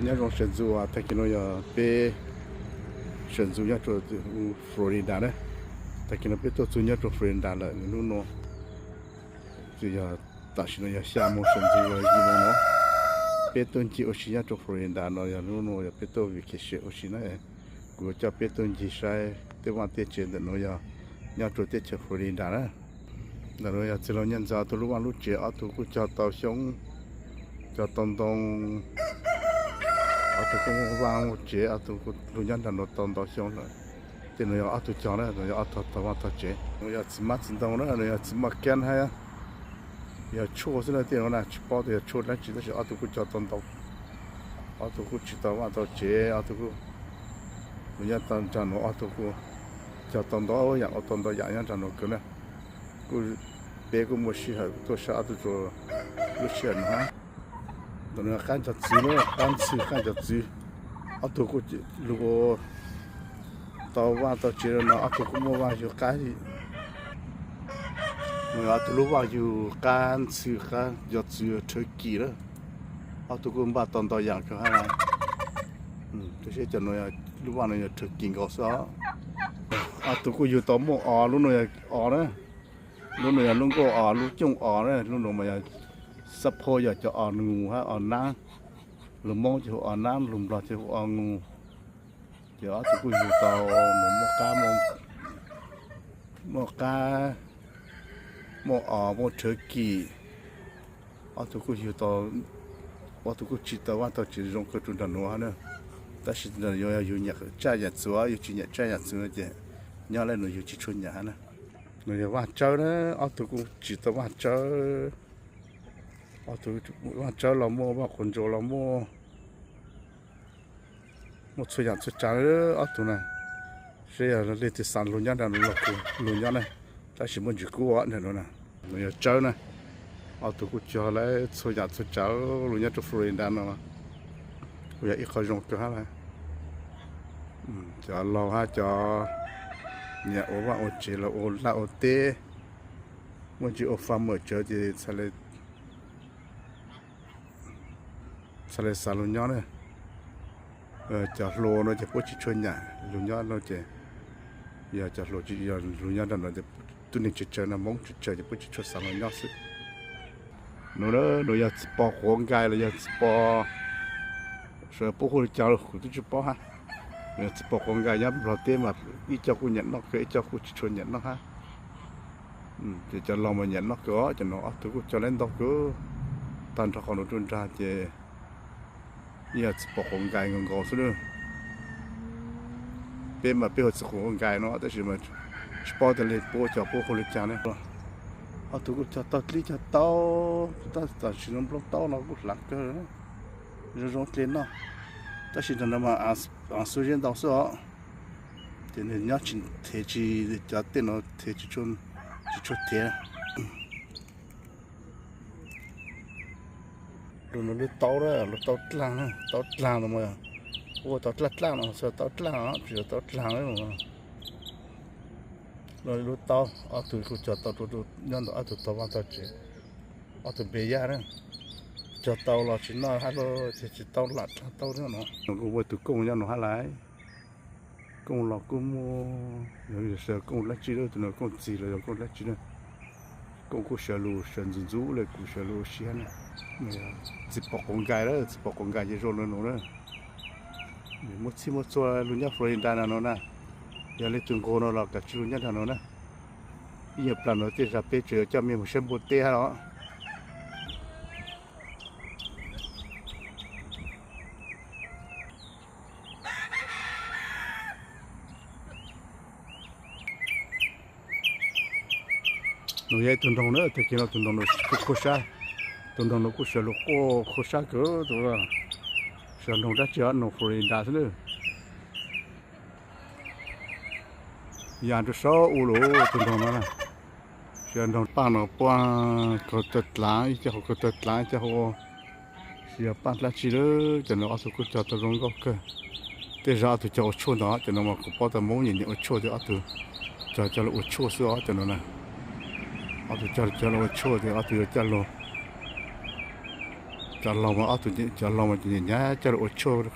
Nyob zoo sawv ntxuv, tag kis no yog peb sawv ntxuv nyob rau Florida na. Tag kis no peb tuaj txug nyob rau Florida lawm, hnub no yog, tam sim no yog xya moos sawv ntxuv los yim moos no. Peb tuaj ncig ua si nyob rau Florida no yog hnub no yog peb tuaj vacation ua si na. Kuv yuav coj peb tuaj ncig saib tej vaj tej tsev ntawm no yog nyob rau teb chaws Florida na. Ntawm no yog txiv laus Nyiaj Ntxawg ob tug lub vaj lub tsev, ob tug kuj cog tau xyoob, cog tau ntoo, ob tug kuj muaj vaj muaj tsev, ob tug kuj lug nyob nram no tau ntau xyoo lawm. Tej no yog ob tug cog na, no yog ob tog tog vaj tog tsev. No yog txiv hmab txiv ntoo na, no yog txiv maj kab hab yog tshuaj xwb na. Tej no na tsis paub tias yog tshuaj dlaab tsi tab sis ob tug kuj cog tau ntau. Ob tug kuj tsis tau vaj tau tsev, ob tug kuj lug nyob nram no, ob tug kuj cog tau ntau yaam, ua tau ntau yaam nyob nram no kawg na. Kuj, peb kuj muaj sij hawm tuaj saib ob tug rua lub sij hawm no hab. Ntawm no qab cog txwv na, qab ntxhw qab cog txwv. Ob tug kuj lug ua tau vaj tau tsev rau no, ob tug kuj muaj vaj yug qab. No yog ob tug lub vaj yug qab ntxhw qab cog txwv rhawv kis na. Ob tug kuj npaj tau ntau yaam kawg hab na. Tab sis cov no lub vaj no yog rhawv kis nkaus xwb os. Ob tug kuj yug tau muaj os, lub no yog os na. Lub no yog lub nkauj os, lub cooj os na, lub no mas yog xab phab yog cov os nus hab os nab. Lus Moob ces hu os nab, lus Nplog ces hu os nus. Ces ob tug kuj yug tau, muaj qab, muaj qab, muaj os, muaj rhawv kis. Ob tug kuj yug tau, ob tug kuj tsim tau vaj tau tsev zoo kawg rua nram nuav na. Tab sis yog yug nyiam tsaj yam txwv, yug tsis nyiam tsaj yam txwv no ces nyob le nuav yug tsis tshua nyiam hab na. Nuav yog vaj tsawb na, ob tug kuj tsim tau vaj tsawb. Ob tug vaj tsawb los muaj, vaj quas ntsuas los muaj, muaj txhua yam txhua tsav ob tug na. Seb yog leej twg xav lug nyob nram nuav los kuj lug nyob na, tab sis muaj ntsis kub nram nuav na. Nuav yog tsawb na, ob tug kuj cog lawv txhua yam txhua tsav lug nyob rau Florida no, kuj yog ib qho zoo kawg hab lawm. Cov laug hab cov nyiam ua vaj ua tsev los ua laj ua teb, muaj ntsis ua farmer tsawv ces txhad le xav lug nyob na. Cov hluas no ces puab tsis tshua nyiam lug nyob no ces, yog cov hluas tsis, yog lug nyob nram no ces tub neeg tsawg tsawg no, Moob tsawg tsawg ces puab tsis tshua xav lug nyob xwb. Nuav, nuav yog txiv pos quav nkais los yog txiv pos, sawv puab hu li cas kuv twb tsis paub hab. Nuav yog txiv pos quav nkais, nyob Nplog teb mas ib co kuj nyiam noj kawg, ib co kuj tsis tshua nyiam noj hab. Ces cov laug mas nyiam noj kawg os, cov no ob tug kuj cog lawv ntau kawg. Tag nrho qhov nuav rua nrag ces yog txiv pos quav nkais nkaus nkaus xwb na. Peb mas peb hu txiv pos quav nkais no tab sis mas tsis paub tias li puab cov puab hu li cas ne. Ob tug kuj cog tau dlib cog taub, tam sim no nplooj taub no kuj hlav kawg, zoo zoo dle noj. Tab sis tam no mas xub zeb ntau xwb os. Ces nws nyob tsis thev, tsis, cov tej no thev tsis tshua thev. Lub no lub taub, lub taub dlaag, taub dlaag no mas, ua tau dlaag dlaag no xwb, taub dlaag os, tsis yog taub dlaag. No lub taub, ob tug kuj cog tau rau nyob ntawm ob tug tog vaj tog tsev, ob tug npe yaj na. Cog tau los tsis noj hab, ces tsis tau lam dlaag taub no. Kuj muaj tus kooj nyob no hab lawm. Kooj los kuj muaj, yog sawv kooj dlaab tsi, tus no kooj txig los yog kooj dlaab tsi na. Kooj kuj sawv lug sawv ntxuv ntxuv le kuv sawv lug ua si na. Txiv pos quav nkais lawm, txiv pos quav nkais ces zoo le nuav na. Muaj txhij muaj txhua lug nyob Florida no na. Yog leej twg nqug no los kav tsij lug nyob nrag no na. Ib nyuag plag no tej zag peb tseem yuav coj mej mus saib npua teb hab los. Nuav yog ib tug nroog na, tag kis no tus nroog no kuj khuab sab, tus nroog no kuj sawv lug quaj khuab sab kawg, sawv nroog dab tsi os, nroog Florida xwb na. Ya rau saum u lug tus nroog no na. Sawv nroog paaj no puab kaug tawg dlaav, ib co hu kaug tawg dlaav, ib co hu, tsis yog paaj dlaab tsi lawm. Cov no ob tug kuj cog tau zoo nkauj kawg. Tej zag ob tug cog ua tshuaj ntag, cov no mas kuv paub tas Moob nyiam nyiam ua tshuaj ces ob tug cog coj lug ua tshuaj xwb os, cov no na. Ob tug cog coj lug ua tshuaj ces ob tug yuav coj lug Cov laus mas ob tug, cov laus mas ces nyiam nyiam coj los ua tshuaj.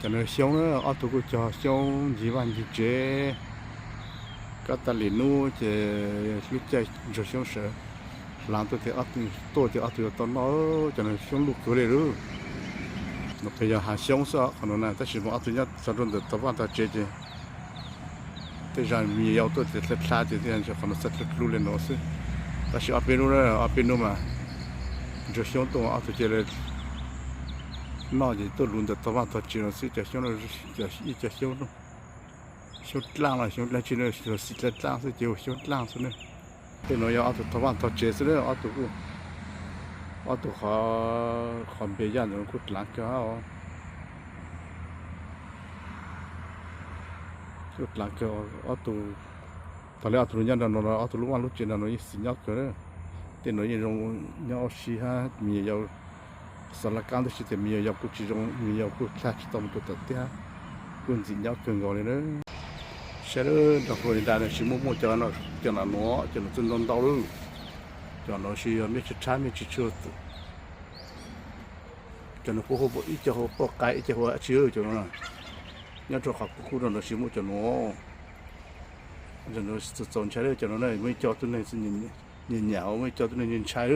Cov no xyoob na, ob tug kuj cog xyoob ncig vaj ncig tsev kab tas li nub ces lub caij ntsuag xyoob sawv hlav tuaj tias ob tug, tuaj tias ob tug yuav tau noj, cov no xyoob luj kawg li lub. No qhov yog hav xyoob xwb qhov no na, tab sis mas ob tug nyob txog rau ntawm tog vaj tog tsev ces tej zaum me nyuam yaus tuaj ces dlha dlha ces tej zaum qhov no txhaj dlub dlub li no xwb. Tab sis ob peb hnub na, ob peb hnub mas ntsuag xyoob tuaj ob tug cia li noj ces tuaj luv ntawm tog vaj tog tsev no xwb. Cov xyoob no, ib co xyoob, xyoob dlaaj los xyoob dlaaj tsi na, los xim dlaaj dlaaj xwb ces ua xyoob dlaaj xwb na. Tej no yog ob tug tog vaj tog tsev xwb na, ob tug, ob tug qhov npe yaj ntawd kuj dlaav kawg os. Kuj dlaav kawg ob tug. Thaum li ob tug nyob nram no, ob tug lub vaj lub tsev nram no yeej xis nyob kawg na. Tej no yeej zoo nyob ua si hab me nyuam yaus xav laj kab tab sis tias me nyuam yaus kuj tsis zoo, me nyuam yaus kuj dlha tsis tau mus rau tom teb, kuj ntxim nyob kawg nkaus li na. Saib lawm nram Florida no tsis muaj muaj cov, cov no nuav, cov no txawj ntau ntau lawm. Cov no tsis yog mej tshab mej tsis tshua, cov no puab hu ib co hu poj qaib ib co hu dab tsi cov no. Nyob rau qhov kuj kuj rau no tsis muaj cov no. Cov no txaus ntshai lawm, cov no muaj ib co tuab neeg nyiam nyiam, muaj ib co tuab neeg ntshai.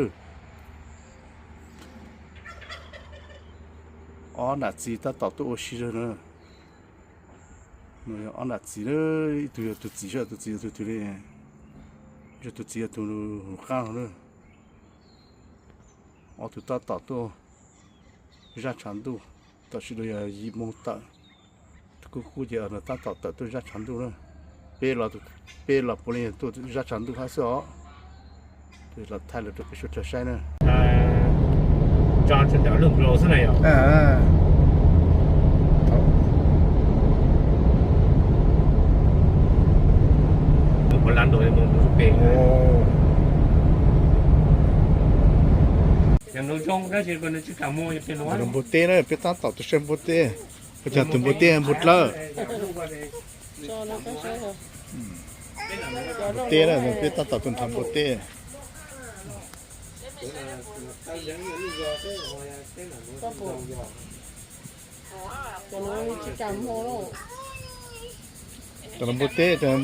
Ob nam txiv tab tom tuaj ua si zog na. Ob nam txiv, ib tug yog tus txiv, tus txiv yog tus twg li? Tus txiv yog tus hum qaab no na. Ob tug tab tom tuaj zaj tshav ntuj, tam sim no yog yim moos tawm, kuj kuj ces tab tom tawm tuaj zaj tshav ntuj na. Peb los, peb los puav leej yog tuaj zaj tshav ntuj hab xwb os. Los thaij los rau peb suav dlawg saib na. Npua teb na, peb tab tom tuaj saib npua teb, ua cas tus npua teb npua dlawb. Npua teb na, peb tab tom tuaj nrhav npua teb. Cov no npua teb, cov no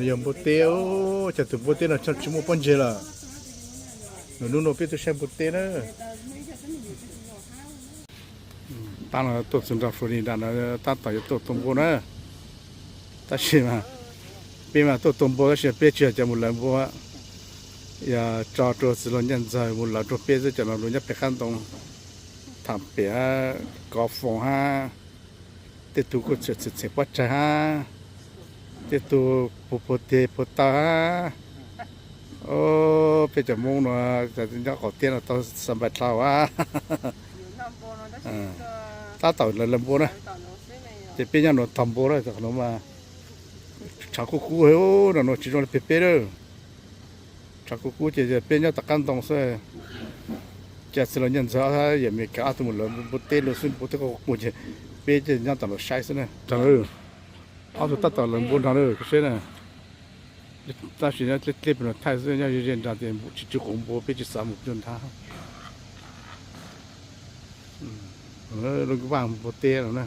yog npua teb, cas tus npua teb no tsis muaj pob ntseg lawm. Nws hnub no peb tuaj saib npua teb na. Tab no tuaj txug nram Florida no tab tom yuav tuaj tua npua na. Tab sis mas peb mas tuaj tua npua tab sis peb tsis yog cov mus lawv npua, yog tso rau txiv laus Nyiaj Ntxawg mus lawv rau peb xwb, cov no luag nyob pem qab ntoo, tham pem kov foom hab, tej tug kuj txheem txheem pob tsaig hab, tej tug puag puag teg puag taw hab. Peb cov Moob no nyob qaum teb no tau xa npais dlhau a. Tab tom lawv lawv npua na, ces peb nyob no tog npua na, qhov no mas tshav kub kub no, no tsis zoo li peb peb lawm. Tshav kub kub ces peb nyob tom qab ntoo xwb. Cas txiv laus Nyiaj Ntxawg yawm Amelikas ob tug mus lawv npua teb lawm xwb, npua teb qub qub ces peb ces nyob tom no saib xwb na. Ob tug tab tom lawv npua nrag na, koj saib na. Tab sis nyob dleb dleb pem no thaij xwb, nyob ze ze nrag ces tsis tsw quav npua peb tsis xav mus cuag nrag. Lub nkuj vaj npua teb no na,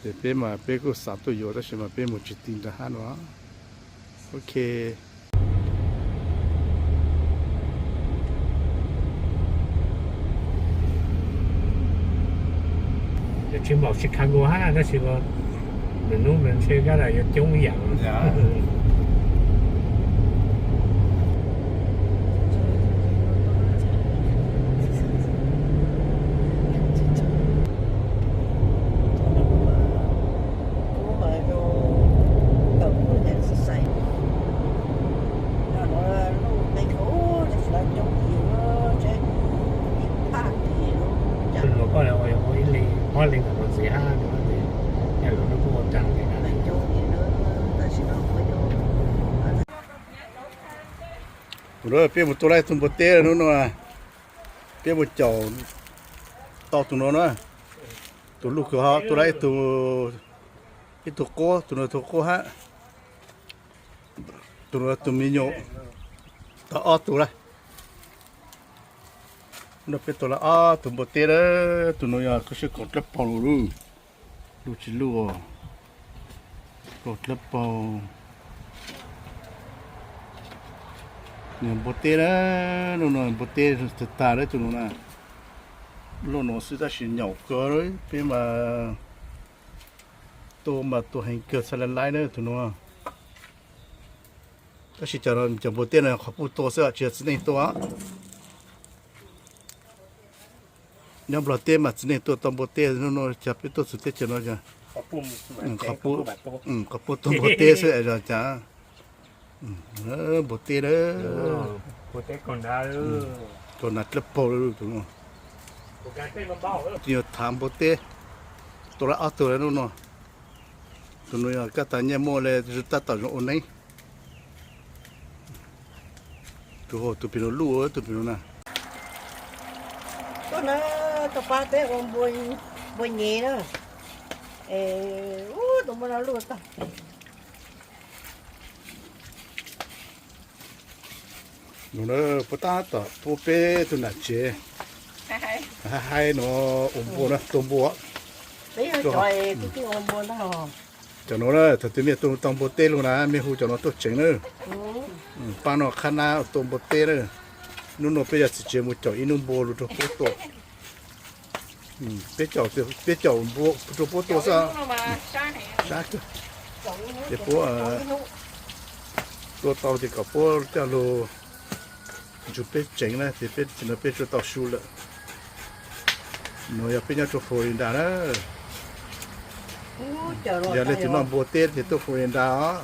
ces peb mas peb kuj xav tuaj yuav tab sis mas peb mus tsis ti nrag hab no. Ok. Tsis npaum Chicago hab tab sis nws hnub nws ntshe kab lam yuav coob ib yam. Luag koj ua ib leeg, ob leeg ntawm ntxiv hab, peb mus tua lawm ib tug npua teb hnub no, peb mus caum tau tus no na, tus luj kawg ho tua lawm ib tug Ib tug qub, tus no tus qub hab. Tus no tus me nyuam, tau ob tug lawm. No peb tau lawm ob tug npua teb lawm. Tus no yog koj sib koom dlawb paug lug, lug tsis lug, koom dlawb paug. Npua teb na, lub no npua teb tag tag lawm tus no na. Lub no xwb tab sis nyaum kawg, peb mas tua mas tua heev kawg txhaj le laib na tus no. Tab sis cov, cov npua teb no qhov puj tua xwb tsis yog txiv neej tua. Nyob Nplog teb mas txiv neej tua tau npua teb, hnub no cas peb tuaj txug teb chaws no, qhov puj tua npua teb xwb es cas. Npua teb, kaus nas dlawb paug lawm tus no. Tus nyuag thav npua teb, tua lawm ob tug lawm hnub no. Tus no yog kab tas nyiaj muaj le tab tom zoo ua neeb. Tus, tus pem no luj, tus pem no na. Tuaj na, tuaj pab peb ua npua nyem na. Es tus npua no luj tag. Nub no puab tab tom pub peb tug nam tsev haib haib no ua npua na, tua npua. Cov no na, thaum twg mej tua tau npua teb lug na mej hu cov no tuaj tseev na. Paab no qhab nab tua npua teb na. Nub no peb yog txiv tsev mus caum ib nub npua lug rua puab tua. Peb caum, peb caum npua rua puab tua xwb. Sab kawg. Ces puab tua tau ces kom puab coj lug nrug peb tseev na, ces peb tsis no peb tsuas tau su lawm. Nuav yog peb nyob rua Florida na. Yog leej twg noj npua teb ces tuaj Florida os.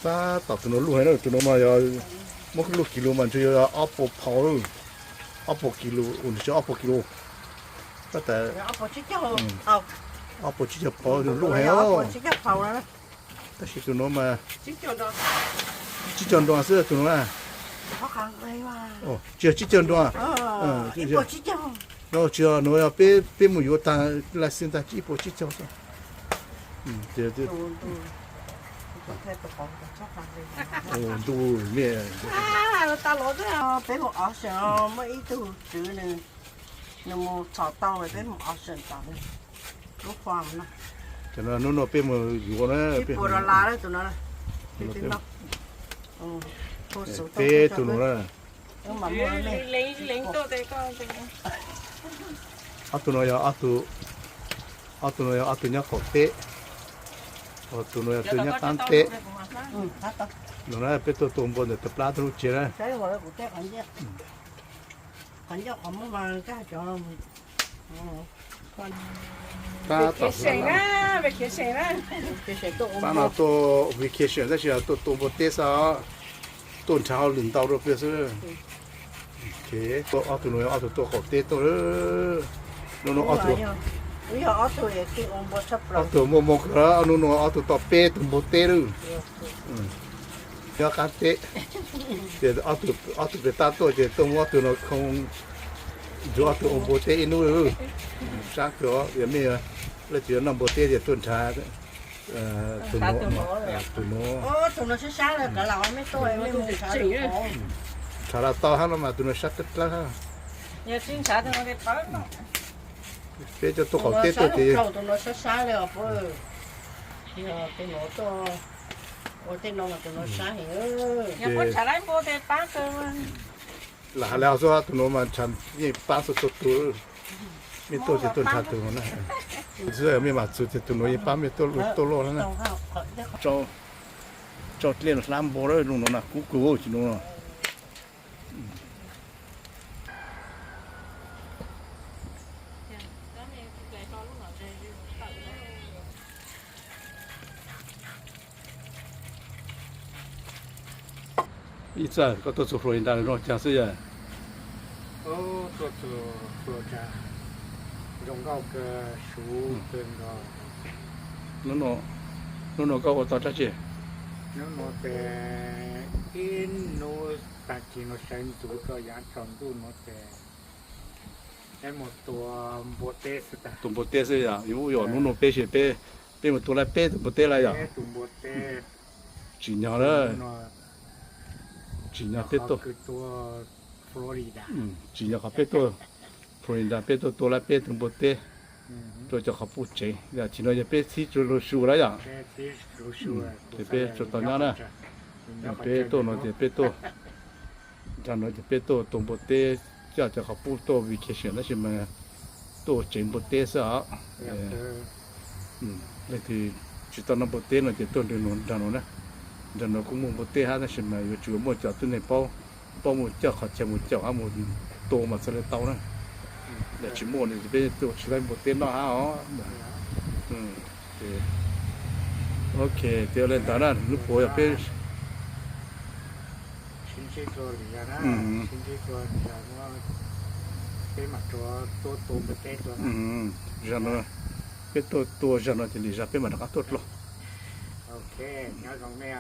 Tab tom tus nuav luj heev na, tus nuav mas yog muab luj kis lus mas ntshe yog ob puas phau, ob puas kis lus, ua ntsis ob puas kis lus. Tab sis ob puas tsib caug phau luj heev os. Tab sis tus nuav mas tsib caug nrua xwb tus nuav na. Tsis yog tsib caug nrua. Tsis yog, nuav yog peb, peb mus yuav tag license tag ib puas tsib caug xwb. Ntuj, peb mus auction, muaj ib tug tswv nws, nws mus txhom tau, peb mus auction tom nws lub farm no. Cov no hnub no peb mus yuav na, peb tus no na. Ob tug no yog ob tug, ob tug no yog ob tug nyob qaum teb, tus no yog tus nyob qaab teb. No na peb tuaj tua npua ntawm tawg plab tug lub tsev na. Tab tom, paab no tuaj vacation tab sis tuaj tua npua teb xwb, tuaj nrhav hauj lwm ntau rau peb xwb. Ob tug no ob tug tuaj qaum teb tuaj. Hnub no ob tug, ob tug muaj moog kawg, hnub no ob tug tau peb tug npua teb lawm. Nyob qaab teb, ces ob tug pem tab tuaj ces tuaj muab ob tug no khoo, nrug ob tug ua npua teb ib hnub. Sab kawg, yog mej leej twg yuav noj npua teb ces tuaj nrhav tus nuav, tus nuav. Nrhav los tau hab no mas tus nuav sab dlawb dlawb hab. Peb coj tuaj qaum teb tuaj ces lam has le hov xwb, tus nuav mas nrhav yeej paab txhua txhua tug. Mej tuaj ces tuaj nrhav tus nuav na. Xwb mej mam txug ces tus nuav yeej paab mej tuaj lug tuaj luaj na. Tsau dlej hlab npua lawm, lub nuav na kub kawg tsis nuav. Ib txawm koj tuaj txug Florida zoo caag xwb yawg? Tuaj txug Florida zoo nkauj kawg, suv kawg nkaus. Hnub no koj ua tau dlaab tsi? Hnub no ces ib hnub taag kis no sawv ntxuv rau yaav tsaus ntuj no ces Mus tua npua teb xwb yom, yuav hnub no peb si peb, peb mus tua lawm peb tus npua teb lawm yom. Tsis nyog lawm, tsis nyog peb tuaj, tsis nyog qhov peb tuaj Florida peb tuaj tua lawm peb tus npua teb rau cov qhov puj tsev. Yam tsis no yog peb txhib tsuas lus su lawm yom. Ces peb tsuas tau nyob na. Peb tuaj no ces peb tuaj, nrog no ces peb tuaj tua npua teb, coj cov qhov puj tuaj vacation tab sis mas tuaj ua tsev npua teb xwb os. Leej twg tsis tau noj npua teb no ces tuaj nrog no na. Nrog no kuj muaj npua teb hab tab sis mas yuav tsum muaj cov tib neeg paub, paub mus coj qhov chaw mus caum hab mus tua mas txhaj le tau na. Yog tsis muaj no ces peb tuaj tsis tau npua teb noj hab os. Ok, ces ua le ntawd na, hnub puav yog peb zag no, peb tuaj tua zag no ces lwm zag peb mam rov qab tuaj dlo. Ok, nyob zoo nej.